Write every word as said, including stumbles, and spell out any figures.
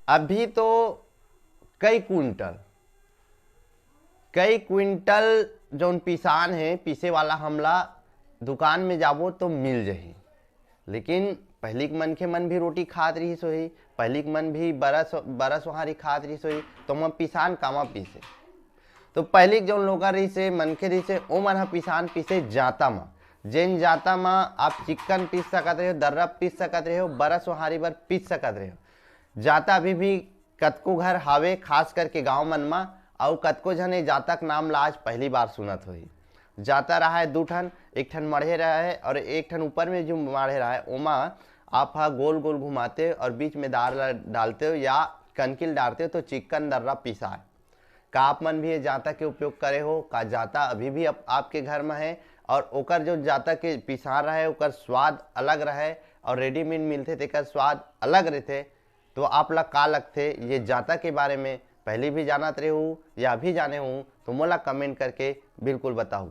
अभी तो कई कुंटल, कई क्विंटल जौन पिसान हे, पीसे वाला, हमला दुकान में जाबो तो मिल जही। लेकिन पहिली के मनखे मन भी रोटी खात रिहिस होही, पहिली के मन भी बरस बरस ओहारी खात रिहिस होही, तो ओमा पिसान कामा पीसे? तो पहिली के जौन लोगन रिहिस हे, मनखे रिहिस हे, ओमन ह पिसान पीसे जांता म। जेन जांता म आप चिक्कन पीस सकत रहे हो, दर्रा पीस सकत रहे हो, बरस ओहारी बर पीस सकत रहे हो। जांता अभी भी कतको घर हावे, खास करके गांव मन म, अउ कतको झन ए जांता के नाम ला आज पहली बार सुनत होही। जांता रहाय दू ठन, एक ठन मढ़े रहाय और एक ठन ऊपर में जो मढ़े रहाय, ओमा आप हा गोल गोल घुमाते और बीच में दार ला डालते हो या कनकिल डालते हो तो चिक्कन दर्रा पिसाय। का आप मन भी ये जांता के उपयोग करे हो? का जांता अभी भी आप, आपके घर में है और ओकर जो जांता के पिसान रहे ओकर स्वाद अलग रहे और रेडीमेड मिलथे तेकर स्वाद अलग रहथे? तो आप ला का लगथे ये जांता के बारे में? पहले भी जानत रहे हो या अभी जाने हो तो मोला कमेंट करके बिल्कुल बताओ।